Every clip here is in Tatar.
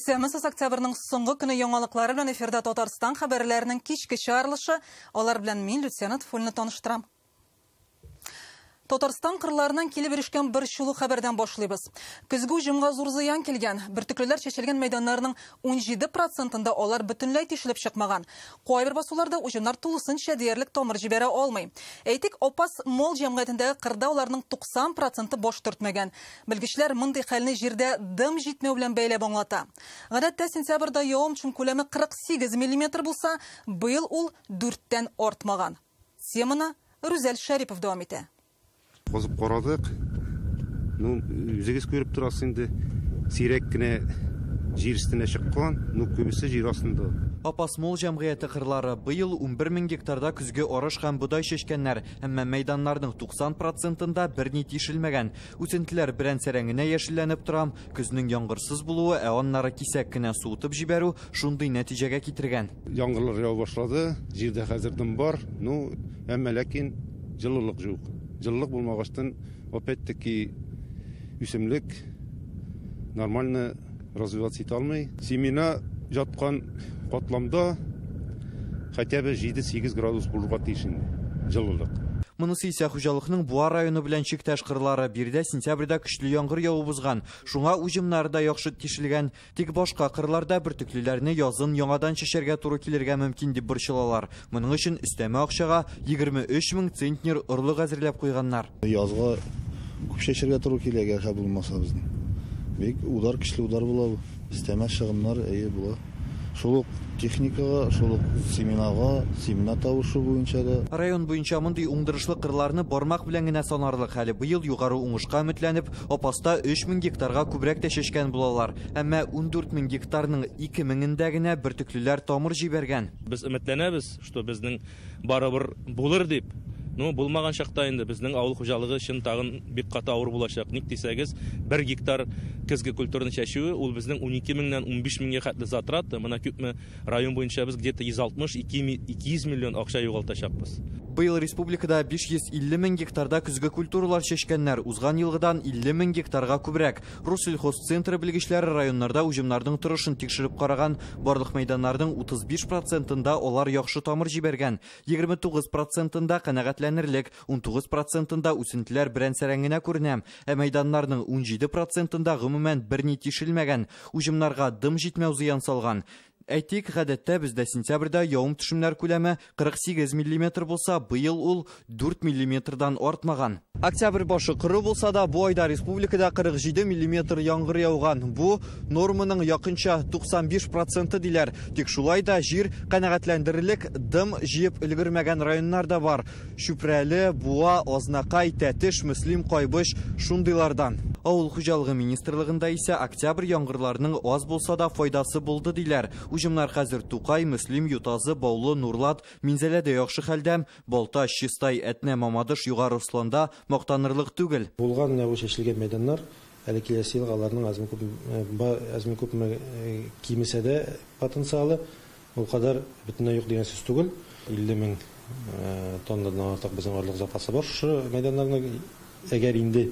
Исәнмесез, октябрьнең соңгы көне яңалыклары белән эфирда Татарстан хәбәрләренең кичке чыгарылышы. Алар белән мин, Люция Нотфуллина, таныштырам. Татарстан кырларыннан килеп ирешкән бер шулы хәбәрдән башлыйбыз. Көзге уҗымга зур зыян килгән. Бөртеклеләр чәчелгән мәйданнарның 17%-ында алар бөтенләй тишелеп чыкмаган. Кайбер басуларда уҗымнар тулысынча диярлек тамыр җибәрә алмый. Әйтик, Апас Мол җәмгыятендәге кырда аларның 90% баш төртмәгән. Белгечләр мондый хәлне җирдә дым җитмәү белән бәйләп аңлата. Гадәттә сентябрьдә явым-төшем күләме 48 миллиметр булса, быел ул 4-тән артмаган. Теманы Рүзәл Шәрипов дәвам итә. Казып карадык. Ну, үзегез күреп торасыз инде, сирәк кенә җир өстенә чыккан, ну, күбесе җир астында. Апас Мол җәмгыяте кырлары быел 11 мең гектарда көзге арыш һәм бодай чәчкәннәр, әмма мәйданнарның 90%-ында берни тишелмәгән. Үсентеләр берән-сәрән генә яшелләнеп тора. Көзнең яңгырсыз булуы, ә аннары кисәк кенә суытып җибәрү шундый нәтиҗәгә китергән. Яңгырлар ява башлады, җирдә хәзер дым бар, ну, әмма ләкин җылылык юк. Җылылык булмагачтан, опять-таки, үсемлек нормально развиваться итә алмый. Семена яткан катламда хотя бы 7-8 градус булырга тиеш инде җылылык. Монысы исә хуҗалыкның Буа районы белән чиктәш кырлары. Биредә сентябрьдә көчле яңгыр явып узган. Шуңа уҗымнары да яхшы тишелгән. Тик башка кырларда бөртеклеләрне язын яңадан чәчәргә туры килергә мөмкин дип борчылалар. Моның өчен өстәмә акчага 23 мең центнер орлык әзерләп куйганнар. Язга күп чәчәргә туры килә, әгәр хәл булмаса безнең. Бик удар, көчле удар була бу. Өстәмә чыгымнар әйе була. Шул ук техникага, шул ук семенага, семена тавышы буенча да. Район буенча мондый уңдырышлы кырларны бармак белән генә санарлык. Әле быел югары уңышка өметләнеп, Апаста 3 мең гектарга күбрәк тә чәчкән булалар. Әмма 14 мең гектарның 2 меңендә генә бөртеклеләр тамыр җибәргән. Без өметләнәбез, что безнең барыбер булыр дип. Ну, булмаган чакта инде безнең авыл хуҗалыгы өчен тагын бик каты авыр булачак. Ник дисәгез, 1 гектар көзге культураны чәчүе ул безнең 12 меңнән 15 меңгә хәтле затрат. Менә күпме район буенча без где-то 160-200 миллион акча югалтачакбыз. Быел республикада 550 мең гектарда көзге культуралар чәчкәннәр, узган елгыдан 50 мең гектарга күбрәк. Россельхозцентры белгечләре районнарда уҗымнарның торышын тикшереп караган. Барлык мәйданнарның 35%-ында алар яхшы тамыр җибәргән, 29%-ында канәгатьләнерлек, 19%-ында үсентеләр берән-сәрән генә күренә. Ә мәйданнарның 17%-ында гомумән берни тишелмәгән. Уҗымнарга дым җитмәү зыян салган. Әйтик, гадәттә бездә сентябрьдә явым-төшемнәр күләме 48 миллиметр булса, быел ул 4 миллиметрдан артмаган. Октябрь башы коры булса да, бу айда республикада 47 миллиметр яңгыр яуган. Бу норманың якынча 95% диләр. Тик шулай да җир канәгатьләндерерлек дым җыеп өлгермәгән районнар да бар. Чүпрәле, Буа, Азнакай, Тәтеш, Мөслим, Кайбыч шундыйлардан. Авыл хуҗалыгы министрлыгында исә октябрь яңгырларының аз булса да файдасы булды диләр. Уҗымнар хәзер Тукай, Мөслим, Ютазы, Баулы, Нурлат, Минзәләдә яхшы хәлдә. Балтач, Чистай, Әтнә, Мамадыш, Югары Осланда мактанырлык түгел. Булган менә бу чәчелгән мәйданнар әле киләсе елга аларның азмы күпме кимесә дә потенциалы ул кадәр бөтенләй юк дигән сүз түгел. 50 мең тоннадан артык безнең орлык запасы бар. Шушы мәйданнарны әгәр инде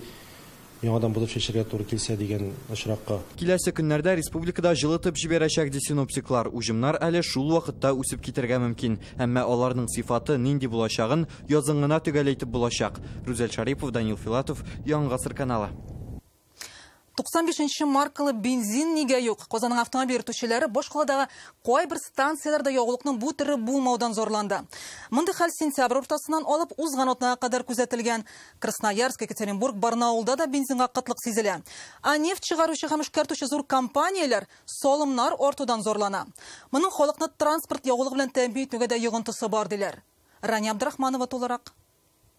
яңадан булып чәчәргә туры килсә дигән очракка. Киләсе көннәрдә республикада җылытып җибәрәчәк ди синоптиклар. Уҗымнар әле шул вакытта үсеп китәргә мөмкин. Әмма аларның сыйфаты нинди булачагын язын гына төгәл әйтеп булачак. Рүзәл Шарипов, Данил Филатов, Яңа Гасыр каналы. 95 маркалы бензин нигә юк? Казанның автомобиль йөртүчеләре башкаладагы кайбер станцияләрдә ягулыкның бу төре булмаудан зарланды. Мондый хәл сентябрь уртасыннан алып узган атнага кадәр күзәтелгән. Красноярск, Екатеринбург, Барнаулда да бензинга кытлык сизелә. Ә нефть чыгаручы һәм эшкәртүче зур компанияләр салымнар артудан зарлана. Моның халыкны транспорт ягулыгы белән тәэмин итүгә дә йогынтысы бар диләр. Рания Абдрахманова тулырак.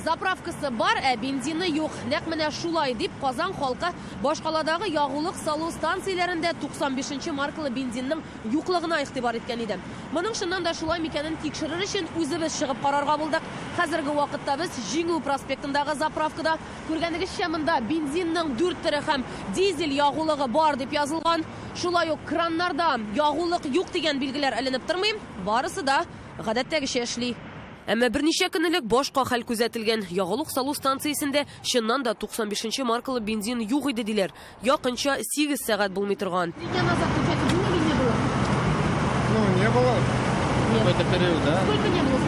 Заправкасы бар, ә бензины юк. Нәкъ менә шулай дип Казан халкы башкаладагы ягулык салу станцияләрендә 95 маркалы бензинның юклыгына игътибар иткән иде. Моның чыннан да шулай микәнен тикшерер өчен үзебез чыгып карарга булдык. Хәзерге вакытта без Җиңү проспектындагы заправкада күргәнегезчә монда бензинның 4 төре һәм дизель ягулыгы бар дип язылган. Шулай ук краннарда ягулык юк дигән билгеләр эленеп тормый. Барысы да гадәттәгечә эшли. Әмма берничә көн элек башка хәл күзәтелгән. Ягулык салу станциясендә чыннан да 95 маркалы бензин юк иде диләр. Якынча 8 сәгать булмый торган. Не было. Какой-то период, да? Сколько не было?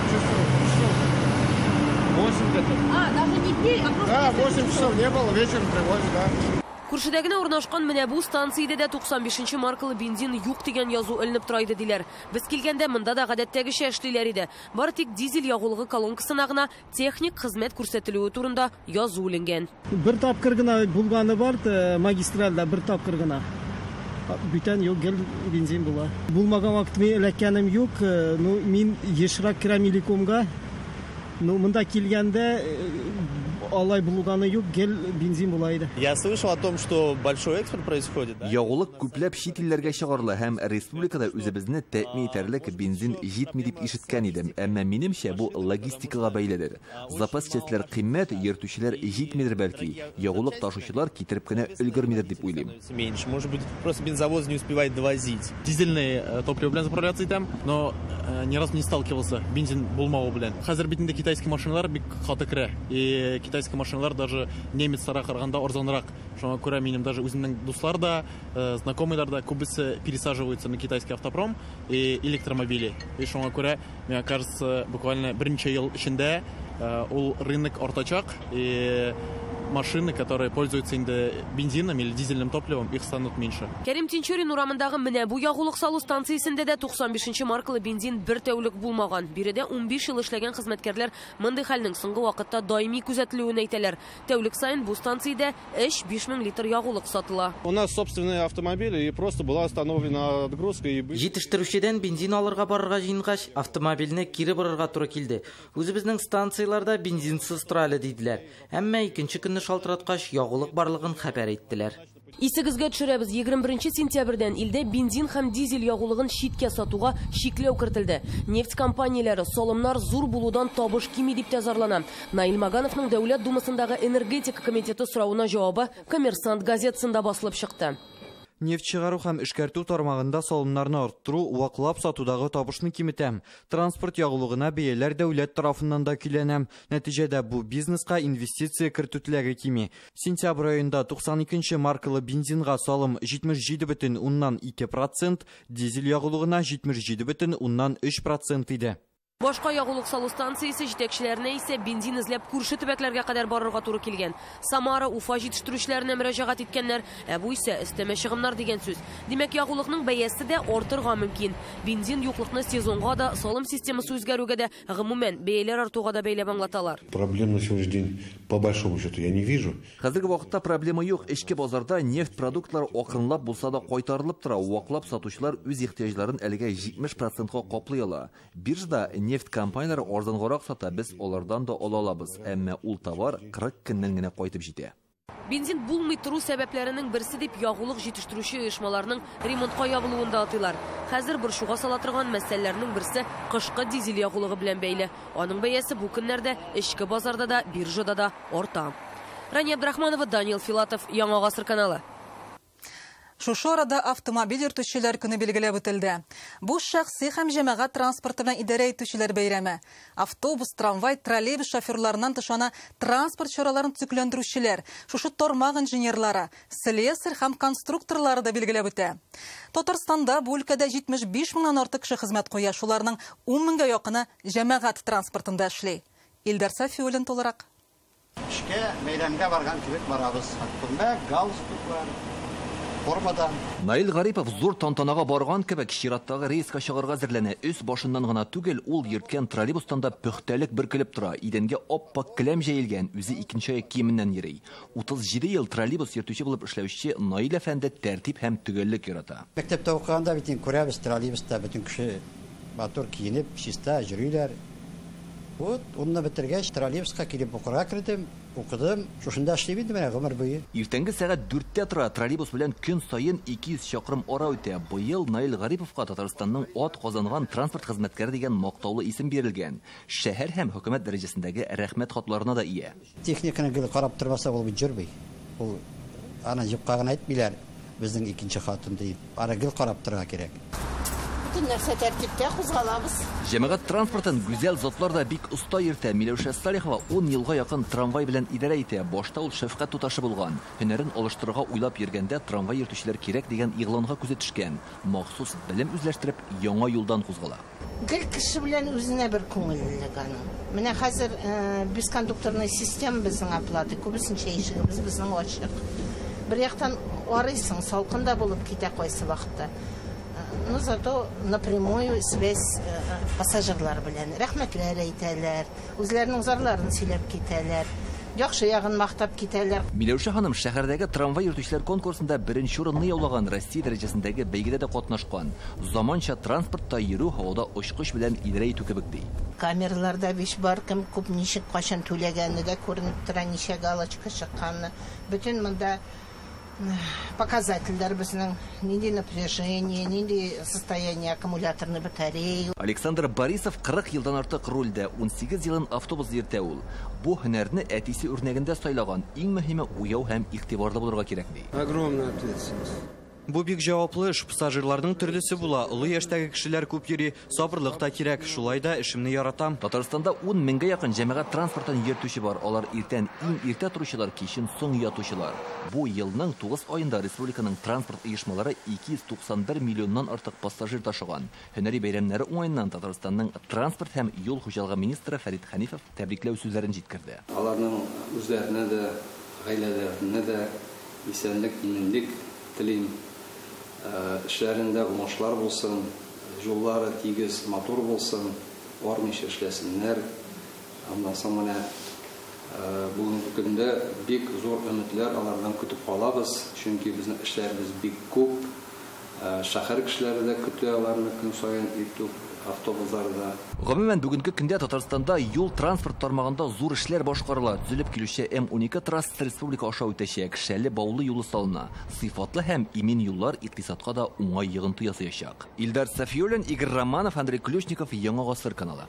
Часов. 8 где-то. А, даже не дней, а просто... Да, 8 часов не было, вечером привозят, да. Күршедә генә урнашкан менә бу станциядә дә 95 маркалы бензин юк дигән язу эленеп тора иде диләр. Без килгәндә монда да гадәттәгечә эшлиләр иде. Бары тик дизель ягулыгы колонкасына гына техник хезмәт күрсәтелүе турында язу эленгән. Бер тапкыр гына булганы бар, магистральдә бер тапкыр гына. Бүтән юк, гел бензин була. Булмаган вакыт мин эләккәнем юк, ну мин ешрак керәм Иликомга. Ну монда килгәндә алай булганы юк, гел бензин була иде. Я слышал о том, что большой экспорт происходит, да? Ягулык күпләп чит илләргә чыгарыла һәм республикада үзебезне тәэмин итәрлек бензин җитми дип ишеткән идем. Әмма минемчә бу логистикага бәйледер. Запас частьләр кыйммәт, йөртүчеләр җитмидер бәлки. Ягулык ташучылар китереп кенә өлгермидер дип уйлыйм. Меньше, может быть, просто бензовоз не успевает довозить. Дизельный топливо белән заправляться итәм, но ни разу не сталкивался бензин булмавы белән. Хәзер бит инде китайский машиналар бик каты керә. И китайский машиналар даже немецларга караганда арзанрак. Шуңа күрә минем даже үземнең дуслар да, знакомыйлар да күбесе пересаживаются на китайский автопром и электромобили. И шуңа күрә, мне кажется, буквально берничә ел эчендә ул рынок артачак, и машины, которые пользуются инде бензином или дизельным топливом, их станут меньше. Кәрим Тинчурин урамындагы менә бу ягулык салу станциясендә дә 95 маркалы бензин бер тәүлек булмаган. Биредә 15 ел эшләгән хезмәткәрләр мондый хәлнең соңгы вакытта даими күзәтелүен әйтәләр. Тәүлек саен бу станциядә 3-5 мең литр ягулык сатыла. У нас собственные автомобили, и просто была остановлена отгрузка. И... Җитештерүчедән бензин алырга барырга җыенгач, автомобильне кире борырга туры килде. Үзебезнең станцияләрдә бензинсыз тора әле диделәр. Әмма икенче көнне шалтыраткач, ягулык барлыгын хәбәр иттеләр. Исегезгә төшерәбез, 21 сентябрьдән илдә бензин һәм дизель ягулыгын читкә сатуга чикләү кертелде. Нефть компанияләре салымнар зур булудан табыш кими дип тә зарлана. Наил Магановның Дәүләт Думасындагы энергетика комитеты соравына җавабы «Коммерсант» газетасында басылып чыкты. Нефть чыгару һәм эшкәртү тармагында салымнарны арттыру ваклап сатудагы табышны киметә. Транспорт ягулыгына бәяләр дәүләт тарафыннан да көйләнә. Нәтиҗәдә бу бизнеска инвестиция кертү теләге кими. Сентябрь аенда 92 маркалы бензинга салым 77,2%, дизель ягулыгына 77,3% иде. Башка ягулык салу станциясе җитәкчеләренә исә бензин эзләп күрше төбәкләргә кадәр барырга туры килгән. Самара, Уфа җитештерүчеләренә мөрәҗәгать иткәннәр. Ә бу исә өстәмә чыгымнар дигән сүз. Димәк, ягулыкның бәясе дә артырга мөмкин. Бензин юклыкны сезонга да, салым системасы үзгәрүгә дә, гомумән, бәяләр артуга да бәйләп аңлаталар. Проблем на сегодняшний день по большому счету я не вижу. Хәзерге вакытта проблема юк. Эчке базарда нефть продуктлары акрынлап булса да кайтарылып тора. Ваклап сатучылар үз ихтыяҗларын әлегә 70%ка каплый ала. Биржада нефть компанияләре арзангарак сата, без алардан да ала алабыз. Әмма ул товар 40 көннән генә кайтып җитә. Бензин булмый тору сәбәпләренең берсе дип ягулык җитештерүче оешмаларның ремонтка ябылуын да атыйлар. Хәзер борчуга сала торган мәсьәләләрнең берсе кышкы дизель ягулыгы белән бәйле. Аның бәясе бу көннәрдә эчке базарда да, биржада да арта. Рания Абдрахманова, Даниил Филатов, Яңа Гасыр каналы. Шушы арада автомобиль йөртүчеләр көне билгеләп үтелде. Бу шәхси һәм җәмәгать транспорты белән идарә итүчеләр бәйрәме. Автобус, трамвай, троллейбус шоферларыннан тыш ана транспорт чараларын төзекләндерүчеләр, шушы тармак инженерлары, слесарь һәм конструкторлары да билгеләп үтә. Татарстанда бу өлкәдә 75 меңнән артык кеше хезмәт куя, шуларның 10 меңгә якыны җәмәгать транспортында эшли. Илдар Сафиуллин тулырак. Эшкә, бәйрәмгә барган кебек барабыз. Күлмәк, галстуклар. Формадан. Наил Гарипов зур тантанага барган кебек чираттагы рейска чыгарга әзерләнә. Өс башыннан гына түгел, ул йөрткән троллейбустан да пөхтәлек бөркелеп тора. Идәнгә ап-ак келәм җәелгән, үзе икенче аяк киеменнән йөри. 37 ел троллейбус йөртүче булып эшләүче Наил әфәнде тәртип һәм төгәллек ярата. Мәктәптә укыганда бит күрәбез, троллейбуста бөтен кеше матур киенеп, чиста йөриләр. Вот, унны бетергәч, троллейбуска килеп укырга кердем. Укыдым, шушында эшлим инде менә гомер буе. Иртәнге сәгать 4-тә тора, троллейбус белән көн саен 200 чакрым ара үтә. Быел Наил Гариповка Татарстанның ат казанган транспорт хезмәткәре дигән мактаулы исем бирелгән. Шәһәр һәм хөкүмәт дәрәҗәсендәге рәхмәт хатларына да ия. Техниканы гел карап тормаса ул бит йөрми. Ул аны юкка гына әйтмиләр, безнең икенче хатын дип. Аны гел карап торырга кирәк. Бөтен нәрсә тәртиптә, кузгалабыз. Җәмәгать транспортын гүзәл затлар да бик оста йөртә. Миләүшә Салихова 10 елга якын трамвай белән идарә итә. Башта ул шәфкать туташы булган. Һөнәрен алыштырырга уйлап йөргәндә трамвай йөртүчеләр кирәк дигән игъланга күзе төшкән. Махсус белем үзләштереп, яңа юлдан кузгала. Гел кеше белән үзенә бер күңеллелек аның. Менә хәзер бескондукторный система безнең оплаты, күбесенчә ишегебез безнең ачык. Бер яктан арыйсың, салкын да булып китә кайсы вакытта. Но зато напрямую связь пассажирлар белән. Рәхмәтләр әйтәләр, үзләренең зарларын сөйләп китәләр, яхшы ягын мактап китәләр. Миләүшә ханым шәһәрдәге трамвай йөртүчеләр конкурсында беренче урынны яулаган, Россия дәрәҗәсендәге бәйгедә дә катнашкан. Заманча транспортта йөрү һавада очкыч белән идарә итү кебек ди. Камераларда биш бар, кем күп ничек кайчан түләгәне дә күренеп тора, ничә галочка чыкканы. Бөтен монда показательләр безнең, нинди напряжение, нинди состояние аккумуляторной батареи. Александр Борисов 40 елдан артык рульдә, 18 елын автобус йөртә ул. Бу һөнәрне әтисе үрнәгендә сайлаган. Иң мөһиме уяу һәм игътибарлы булырга кирәк ди. Огромная ответственность. Бу бик җаваплы эш, пассажирларның төрлесе була. Олы яшьтәге кешеләр күп йөри, сабырлык та кирәк. Шулай да эшемне яратам. Татарстанда 10 меңгә якын җәмәгать транспортын йөртүче бар. Алар иртән иң иртә торучылар, кичен соң ятучылар. Бу елның 9 аенда республиканың транспорт оешмалары 291 миллионнан артык пассажир ташыган. Һөнәри бәйрәмнәре уңаеннан Татарстанның транспорт һәм юл хуҗалыгы министры Фәрит Хәнифов тәбрикләү сүзләрен җиткерде. Аларның үзләренә дә, гаиләләренә дә исәнлек, иминлек телим. Эшләрендә уңышлар булсын, юллары тигез, матур булсын, армыйча эшләсеннәр. Аннан соң менә бүгенге көндә бик зур өметләр алардан көтеп калабыз, чөнки безнең эшләребез бик күп. Шәһәр кешеләре дә көтә аларны көн саен иртүк автобусларда. Гомумән, бүгенге көндә Татарстанда юл транспорт тармагында зур эшләр башкарыла. Төзелеп килүче М12 трассасы республика аша үтәчәк. Шәле Баулы юлы салына. Сыйфатлы һәм имин юллар икътисадка да уңай йогынты ясаячак. Илдар Сафиуллин, Игорь Романов, Андрей Ключников, Яңа Гасыр каналы.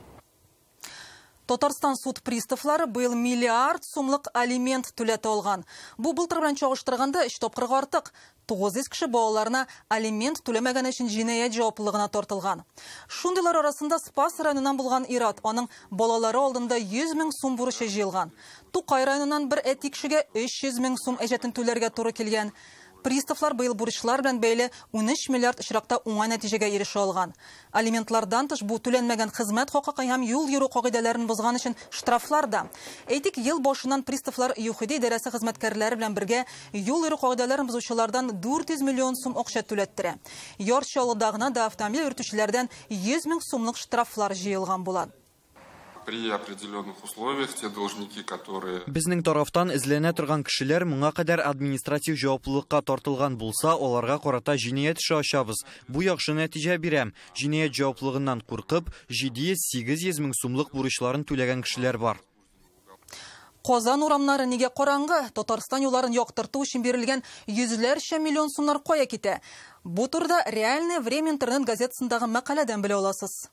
Татарстан суд приставлары быел миллиард сумлык алимент түләтә алган. Бу былтыр белән чагыштырганда 3 тапкырга артык. 900 кеше балаларына алимент түләмәгән өчен җинаять җаваплылыгына тартылган. Шундыйлар арасында Спас районыннан булган ир-ат, аның балалары алдында 100 мең сум бурычы җыелган. Тукай районыннан бер әти кешегә 300 мең сум әҗәтен түләргә туры килгән. Приставлар быел бурычлар белән бәйле 13 миллиард очракта уңай нәтиҗәгә ирешә алган. Алиментлардан тыш бу түләнмәгән хезмәт хакы һәм юл йөрү кагыйдәләрен бозган өчен штрафлар да. Әйтик, ел башыннан приставлар ЮХИДИ идарәсе хезмәткәрләре белән бергә юл йөрү кагыйдәләрен бозучылардан 400 миллион сум акча түләттерә. Яр Чаллыда гына да автомобиль йөртүчеләрдән 100 мең сумлык штрафлар җыелган була. При определенных условиях те должники, которые... Безнең тарафтан эзләнә торган кешеләр моңа кадәр административ җаваплылыкка тартылган булса, аларга карата җинаять эше ачабыз. Бу яхшы нәтиҗә бирә. Җинаять җаваплылыгыннан куркып, 700-800 мең сумлык бурычларын түләгән кешеләр бар. Казан урамнары нигә караңгы? Татарстан юлларын яктырту өчен бирелгән йөзләрчә миллион сумнар кая китә? Бу турыда «Реальное время» интернет газетасындагы мәкаләдән белә аласыз.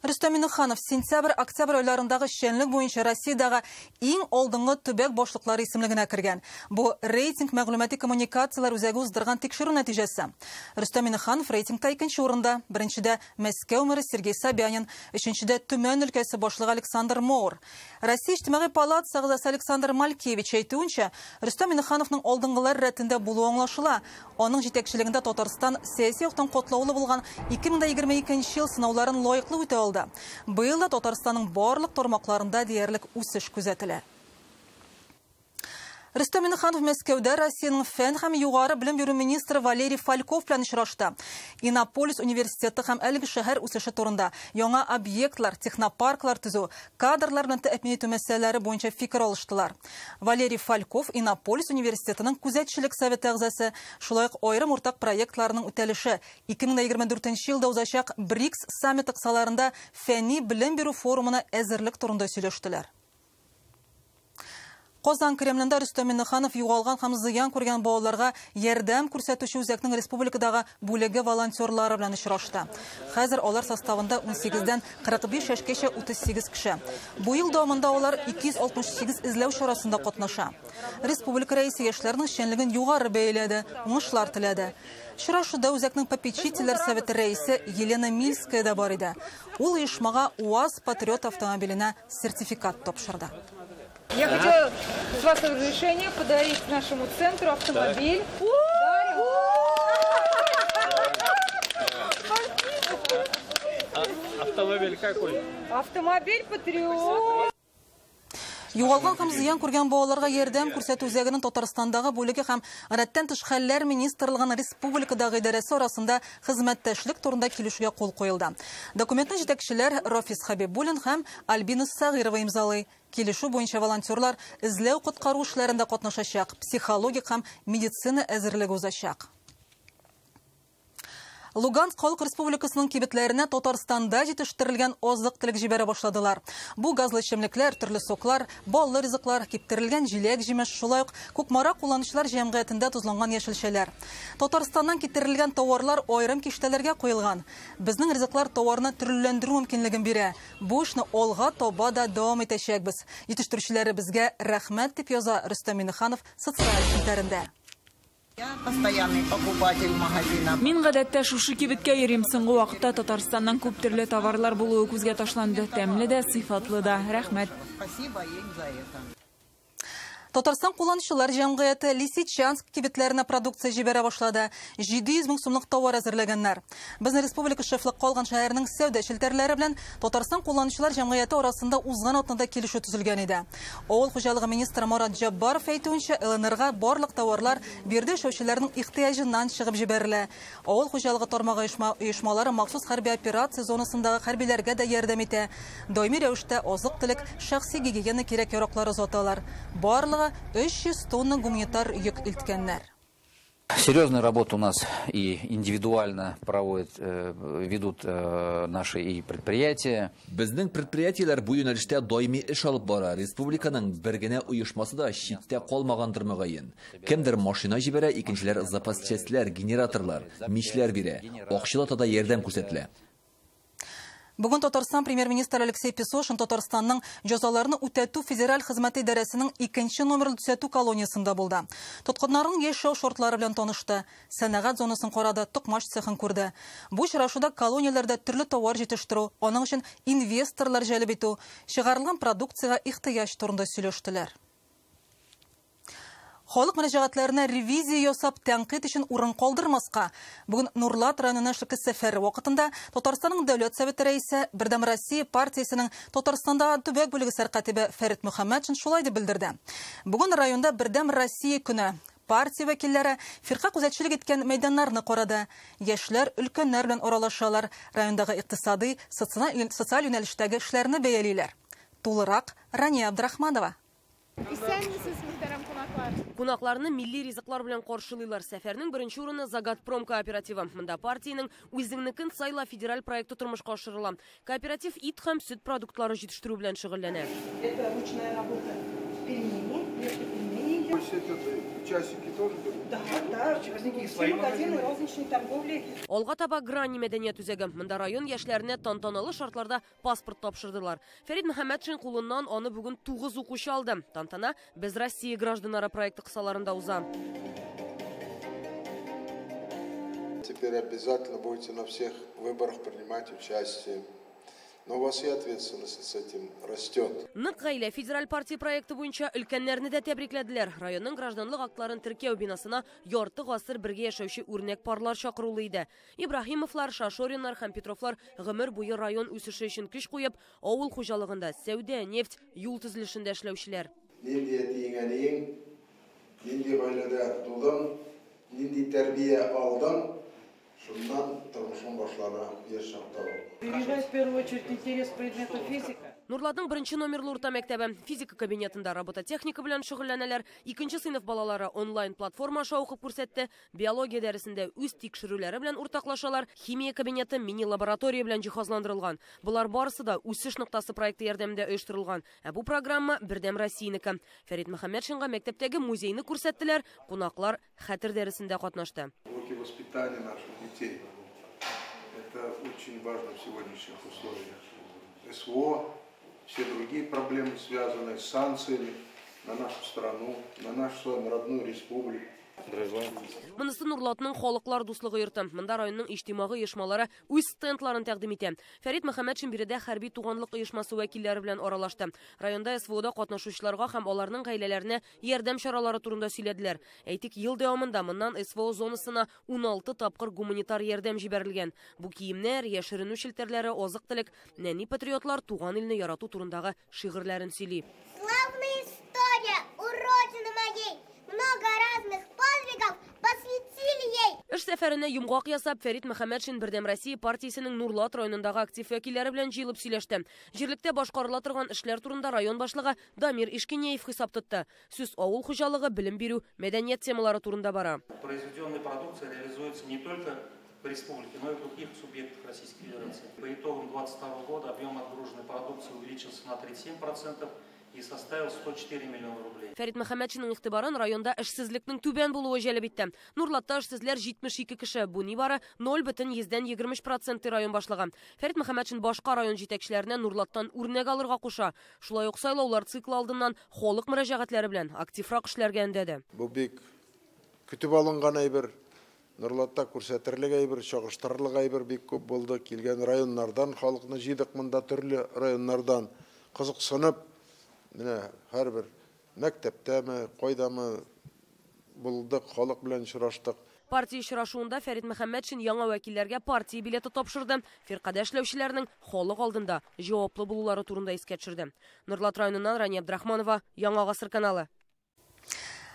Рөстәм Миңнеханов сентябрь-октябрь айларындагы эшчәнлек буенча Россиядәге иң алдынгы төбәк башлыклары исемлегенә кергән. Бу рейтинг мәгълүмати коммуникацияләр үзәге уздырган тикшерү нәтиҗәсе. Рөстәм Миңнеханов рейтингта икенче урында, беренчедә Мәскәү мэры Сергей Собянин, өченчедә Төмән өлкәсе башлыгы Александр Моор. Россия Иҗтимагый палатасы әгъзасы Александр Малькевич әйтүенчә, Рөстәм Миңнехановның алдынгылар рәтендә булуы аңлашыла. Аның җитәкчелегендә Татарстан сәяси яктан катлаулы булган 2022 ел сынауларын лаеклы үтә алды. Быел да Татарстанның барлык тармакларында диярлек үсеш күзәтелә. Рөстәм Миңнеханов Мәскәүдә Россиянең фән һәм югары белем бирү министры Валерий Фальков белән очрашты. Иннополис университеты һәм әлеге шәһәр үсеше турында яңа объектлар, технопарклар төзү, кадрлар белән тәэмин итү мәсьәләләре буенча фикер алыштылар. Валерий Фальков Иннополис университетының күзәтчелек советы әгъзасы, шулай ук аерым уртак проектларының үтәлеше 2024 елда узачак БРИКС саммиты кысаларында фәнни белем бирү форумына әзерлек турында сөйләштеләр. Казан Кремлендә Рөстәм Миңнеханов югалган һәм зыян күргән балаларга ярдәм күрсәтүче үзәкнең республикадагы бүлеге волонтерлары белән очрашты. Хәзер алар составында 18-дән 45 яшькәчә 38 кеше. Бу ел дәвамында алар 268 эзләү чарасында катнаша. Республика рәисе яшьләрнең эшчәнлеген югары бәяләде, уңышлар теләде. Очрашуда үзәкнең попечительләр советы рәисе Елена Мильская да бар иде. Ул оешмага УАЗ Патриот автомобиленә сертификат тапшырды. Я хотела с вашего разрешения подарить нашему центру автомобиль. Автомобиль какой? Автомобиль Патриот. Югалган һәм зыян күргән балаларга ярдәм күрсәтү үзәгенең Татарстандагы бүлеге һәм Гадәттән тыш хәлләр министрлыгының республикадагы идарәсе арасында хезмәттәшлек турында килешүгә кул куелды. Документны җитәкчеләр Рафис Хәбибуллин һәм Альбина Сагирова имзалый. Килешү буенча волонтерлар эзләү коткару эшләрендә катнашачак, психологик һәм медицина әзерлеге узачак. Луганск Халык Республикасының кибетләренә Татарстанда җитештерелгән азык-төлек җибәрә башладылар. Бу газлы эчемлекләр, төрле соклар, баллы ризыклар, киптерелгән җиләк-җимеш, шулай ук Кукмара кулланучылар җәмгыятендә тозланган яшелчәләр. Татарстаннан китерелгән товарлар аерым киштәләргә куелган. Безнең ризыклар товарны төрлеләндерү мөмкинлеген бирә. Бу эшне алга таба да дәвам итәчәкбез. Җитештерүчеләребезгә рәхмәт, дип яза Рөстәм Миңнеханов социаль челтәрендә. Я постоянный покупатель магазина. Мин гадәттә шушы кибеткә йөрим. Соңгы вакытта Татарстаннан күп төрле товарлар булуы күзгә ташланды. Тәмле дә, сыйфатлы да. Рәхмәт. Спасибо им за это. Татарстан кулланучылар җәмгыяте Лисичанск кибетләренә продукция җибәрә башлады. 700 мең сумлык товар әзерләгәннәр. Безнең республика шефлык калган шәһәрнең сәүдә челтәрләре белән Татарстан кулланучылар җәмгыяте арасында узган атнада килешү төзелгән иде. Авыл хуҗалыгы министры Марат Җаббаров әйтүенчә, ЛНРга барлык товарлар биредә яшәүчеләрнең ихтыяҗыннан чыгып җибәрелә. Авыл хуҗалыгы тармагы оешмалары махсус хәрби операция зонасындагы хәрбиләргә дә ярдәм итә. Даими рәвештә азык-төлек, шәхси гигиена кирәк-яраклары озаталар. Барлыгы 300 тонна гуманитар йөк илткәннәр. Серьезную работу у нас и индивидуально проводят, ведут наши и предприятия. Безнең предприятиеләр бу юнәлештә даими эш алып бара. Республиканың бер генә оешмасы да читтә калмагандыр мөгаен. Кемдер машина җибәрә, икенчеләр запас частьләр, генераторлар, мичләр бирә. Акчалата да ярдәм күрсәтелә. Бүген Татарстан премьер-министры Алексей Песошин Татарстанның җәзаларны үтәтү федераль хезмәте идарәсенең 2-нче номерлы төзәтү колониясендә булды. Тоткыннарның яшәү шартлары белән танышты, сәнәгать зонасын карады, токмач цехын күрде. Бу очрашуда колонияләрдә төрле товар җитештерү, аның өчен инвесторлар җәлеп итү, чыгарылган продукциягә ихтыяҗ турында сөйләштеләр. Халык мөрәҗәгатьләренә ревизия ясап, тәнкыйть өчен урын калдырмаска. Бүген Нурлат районына эшлекле сәфәре вакытында Татарстанның Дәүләт Советы рәисе, Бердәм Россия партиясенең Татарстанда төбәк бүлеге сәркатибе Фәрит Мөхәммәтшин шулай дип белдерде. Бүген районда Бердәм Россия көне. Партия вәкилләре фирка күзәтчелек иткән мәйданнарны карады. Яшьләр өлкәннәр белән аралашалар, райондагы икътисади, социаль юнәлештәге эшләрне бәялиләр. Тулырак Рания Абдрахманова. Исәнмесез, мөхтәрәм кунаклар. Кунакларны милли ризыклар белән каршылыйлар. Сәфәрнең беренче урыны Загатпром кооперативы. Монда партиянең Үзеңнекен сайла федераль проекты тормышка ашырыла. Кооператив ит һәм сөт продуктлары җитештерү белән шөгыльләнә. Это ручная работа. Пельмени, пельмени. Часики тоже берут? Да, да. Все магазины розничной торговли. Алга таба Грани мәдәният үзәге. Монда район яшьләренә тантаналы шартларда паспорт тапшырдылар. Фәрит Мөхәммәтшин кулыннан аны бүген 9 укучы алды. Тантана Без Россия гражданнары проекты кысаларында уза. Теперь обязательно будете на всех выборах принимать участие. Но у вас и ответственность с этим растет. Нык гаилә федераль партия проекты буенча өлкәннәрне дә тәбрикләделәр. Районның гражданлык актларын теркәү бинасына ярты гасыр бергә яшәүче үрнәк парлар чакырулы иде. Ибраһимовлар, Шашориннар һәм Петровлар гомер буе район үсеше өчен көч куеп, авыл хуҗалыгында, сәүдә, нефть, юл төзелешендә эшләүчеләр. Нинди әтиең, нинди гаиләдә тудың, нинди тәрбия алдың, шуннан тормышың башлана яшь чакта. Прививает в первую очередь интерес к предмету физика. Нурлатның беренче номерлы урта мәктәбе физика кабинетында робототехника белән шөгыльләнәләр. Икенче сыйныф балалары онлайн платформа аша укып күрсәтте. Биология дәресендә үз тикшерүләре белән уртаклашалар. Химия кабинеты мини-лаборатория белән җиһазландырылган. Болар барысы да «Үсеш ноктасы» проекты ярдәмендә оештырылган. Ә бу программа Бердәм Россиянеке. Фәрит Мөхәммәтшинга мәктәптәге музейны күрсәттеләр. Кунаклар хәтер дәресендә катнашты. Уроки воспитания наших детей. Это очень важно в сегодняшних условиях. СВО, все другие проблемы, связанные с санкциями на нашу страну, на нашу с вами родную республику. Монысы Нурлатның халыклар дуслыгы йорты. Монда районның иҗтимагый оешмалары үз стендларын тәкъдим итә. Фәрит Мөхәммәтшин биредә хәрби туганлык оешмасы вәкилләре белән аралашты. Районда СВОда катнашучыларга һәм аларның гаиләләренә ярдәм чаралары турында сөйләделәр. Әйтик, ел дәвамында моннан СВО зонасына 16 тапкыр гуманитар ярдәм җибәрелгән. Бу киемнәр, яшеренү челтәрләре, азык-төлек, нәни патриотлар туган илне ярату турындагы шигырьләрен сөйли. Славная история у родины моей. Много разных подвигов посвятили ей. Эш сәфәренә йомгак ясап, Фәрит Мөхәммәтшин Бердәм Россия партиясенең Нурлат районындагы актив вәкилләре белән җыелып сөйләште. Җирлектә башкарыла торган эшләр турында район башлыгы Дамир Ишкинеев хисап тотты. Сүз авыл хуҗалыгы, белем бирү, мәдәният темалары турында бара. Произведенная продукция реализуется не только в республике, но и в других субъектах Российской Федерации. По итогам 2022 года объем отгруженной продукции увеличился на 37% и составил 104 миллиона рублей. Фәрит Мөхәммәтшинның игътибарын районда эшсезлекнең түбән булуы җәлеп итте. Нурлатта эшсезләр 72 кеше, бу нибары 0,23% район башлыгы. Фәрит Мөхәммәтшин башка район җитәкчеләренә Нурлаттан үрнәк алырга куша. Шулай ук сайлаулар циклы алдыннан халык мөрәҗәгатьләре белән активрак эшләргә өндәде. Бу бик көтеп алынган әйбер. Нурлатта күрсәтерлек әйбер, чагыштырырлык әйбер бик күп булды. Килгән районнардан халыкны җыйдык монда, төрле районнардан кызыксынып, менә һәрбер мәктәптәме, кайдамы булдык, халык белән очраштык. Партия очрашуында Фәрит Мөхәммәтшин яңа вәкилләргә партия билеты тапшырды. Фиркадә эшләүчеләрнең халык алдында җаваплы булулары турында искә төшерде. Нурлат районыннан Рания Абдрахманова, Яңа Гасыр каналы.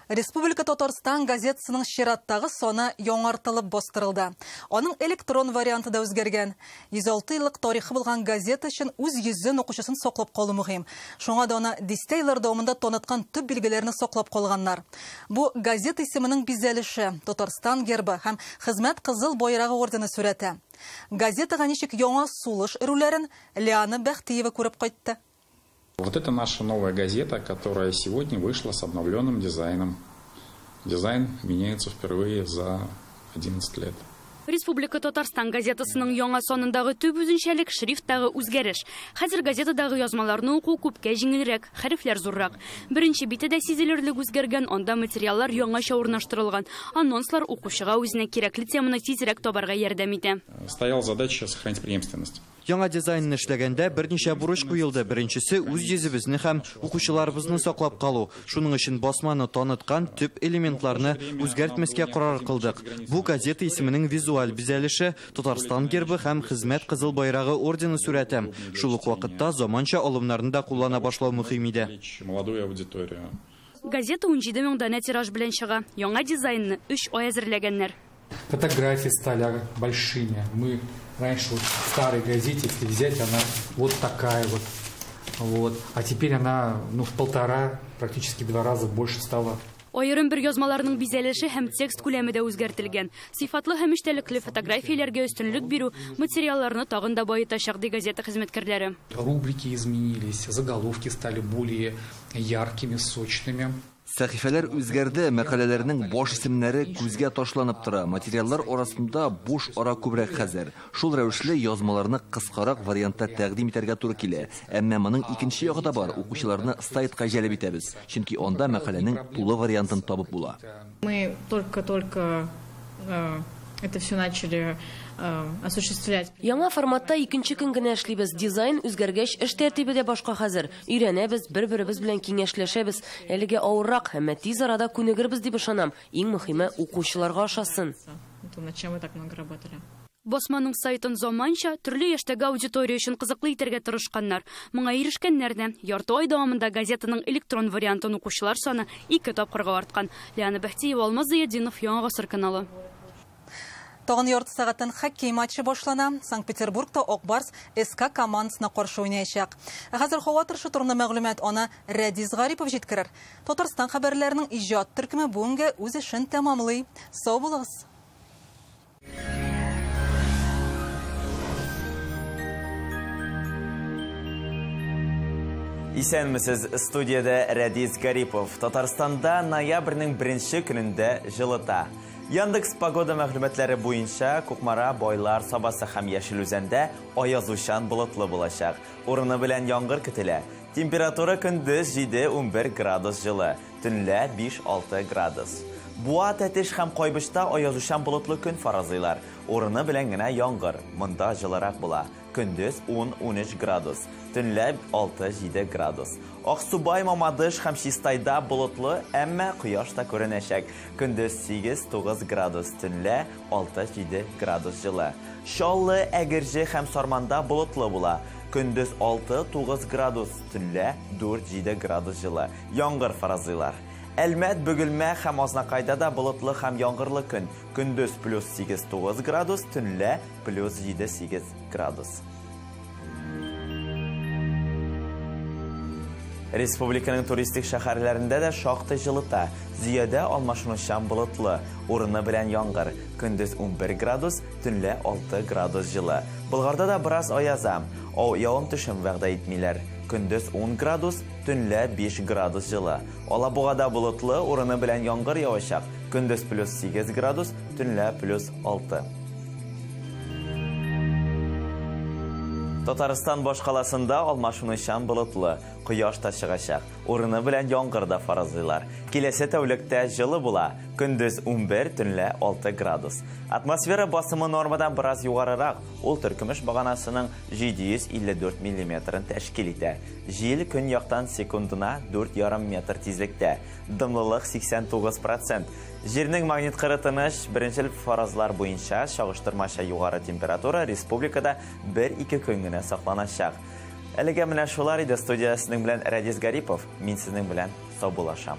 Республика Татарстан газетасының чираттагы саны яңартылып бастырылды. Аның электрон варианты да үзгәргән. 106 еллык тарихы булган газета өчен үз йөзен укучысын саклап калу мөһим. Шуңа да аны дистә еллар дәвамында таныткан төп билгеләрне саклап калганнар. Бу газета исеменең бизәлеше, Татарстан гербы һәм Хезмәт Кызыл байрагы ордены сурәте. Газетага ничек яңа сулыш өрүләрен Лиана Бәхтиева күреп кайтты. Вот это наша новая газета, которая сегодня вышла с обновленным дизайном. Дизайн меняется впервые за 11 лет. Республика Татарстан газетасының яңа санындагы төп үзенчәлек шрифттагы үзгәреш. Хәзер газетадагы язмаларны уку күпкә җиңелрәк, хәрефләр зуррак. Беренче бите дә сизелерлек үзгәргән, анда материаллар яңача урнаштырылган. Анонслар укучыга үзенә кирәкле теманы тизрәк табарга ярдәм итә. Стояла задача сохранить преемственность. Яңа дизайнны эшләгәндә берничә бурыч куелды. Беренчесе үз йөзебезне һәм укучыларыбызны саклап калу. Шуның өчен басманы таныткан төп элементларны үзгәртмәскә карар кылдык. Бу газета исеменең визуаль бизәлеше, Татарстан гербы һәм Хезмәт Кызыл байрагы ордены сурәте. Шул ук вакытта заманча алымнарны да куллана башлау мөһим иде. Молодую аудиторию. Газета 17 мең данә тираж белән чыга. Яңа дизайнны 3 ай әзерләгәннәр. Фотографии стали большими. Мы раньше вот в старой газете, если взять, она вот такая вот. Вот. А теперь она, ну, в полтора, практически 2 раза больше стала. Аерым бер язмаларның бизәлеше һәм текст күләме дә үзгәртелгән. Сыйфатлы һәм эчтәлекле фотографияләргә өстенлек бирү материалларны тагын да баетачак, ди газета хезмәткәрләре. Рубрики изменились, заголовки стали более яркими, сочными. Сәхифәләр үзгәрде, мәкаләләрнең баш исемнәре күзгә ташланып тора. Материаллар арасында буш ара күбрәк хәзер. Шул рәвешле язмаларны кыскарак вариантта тәкъдим итәргә туры килә. Әмма моның икенче ягы да бар. Укучыларны сайтка җәлеп итәбез. Чөнки анда мәкаләнең тулы вариантын табып була. Мы только-только это все начали осуществлять. Яңа форматта икенче көн генә эшлибез. Дизайн үзгәргәч, эш тәртибе дә башка хәзер. Өйрәнәбез, бер-беребез белән киңәшләшәбез. Әлегә авыррак, әмма тиз арада күнегербез дип ышанам. Иң мөһиме укучыларга ошасын. Над чем мы так много работали. Басманың сайтын заманча, төрле яшьтәге аудитория өчен кызыклы итәргә тырышканнар. Моңа ирешкәннәр дә. Ярты ай дәвамында газетаның электрон вариантын укучылар саны 2 тапкырга арткан. Лиана Бәхтиева, Алмаз Зыятдинов, Яңа Гасыр каналы. Тагын ярты сәгатьтән хоккей матчы башлана. Санкт-Петербургта Ак Барс СК командасына каршы уйнаячак. Ә хәзер һава торышы турында мәгълүмат аны Рәдис Гарипов җиткерер. Татарстан хәбәрләренең иҗат төркеме бүгенгә үз эшен тәмамлый. Сау булыгыз. Исәнмесез, студиядә Рәдис Гарипов. Татарстанда ноябрьнең беренче көнендә җылыта. Яндекс погода мәгълүматлары буенча Кукмара, Байлар, Сабасы һәм Яшел Үзәндә аязучан болытлы булачак. Урыны белән яңгыр көтелә. Температура көндез 7-11 градус җылы, төнлә 5-6 градус. Буа, Тәтеш һәм Кайбычта аязучан болытлы көн фаразлыйлар. Урыны белән генә яңгыр, монда җылырак була. Көндез 10-13 градус, төнлә 6-7 градус. Аксубай, Мамадыш һәм Чистайда болытлы, әмма кояш та күренәчәк. Көндез 8-9 градус, төнлә 6-7 градус җылы. Чаллы, Әгерҗе һәм Сарманда болытлы була. Көндез 6-9 градус, төнлә 4-7 градус җылы. Яңгыр фаразлыйлар. Әлмәт, Бөгелмә һәм Азнакайда да болытлы һәм яңгырлы көн. Көндез плюс 8-9 градус, төнлә плюс 7-8 градус. Республиканың туристик шәһәрләрендә дә шактый җылыта. Зөядә алмашынучан болытлы, урыны белән яңгыр. Көндез 11 градус, төнлә 6 градус җылы. Болгарда да бераз аяза. Явым-төшем вәгъдә итмиләр. Көндез 10 градус, төнлә 5 градус җылы. Алабугада болытлы, урыны белән яңгыр явачак. Көндез плюс 8 градус, төнлә плюс 6. Татарстан башкаласында алмашынучан болытлы, кояш та чыгачак. Урыны белән яңгыр да фаразлыйлар. Киләсе тәүлектә җылы була. Көндез 11, төнлә 6 градус. Атмосфера басымы нормадан бераз югарырак. Ул Төркемеш баганасының 754 миллиметрын тәшкил итә. Җил көньяктан секундына 4,5 метр тизлектә. Дымлылык 89%. Җирнең магнит кыры тыныч, беренчел фаразлар буенча чагыштырмача югары температура республикада 1-2 көн генә сакланачак. Әлегә менә шулар иде. Студия сезнең белән Рәдис Гарипов. Мин сезнең белән саубуллашам.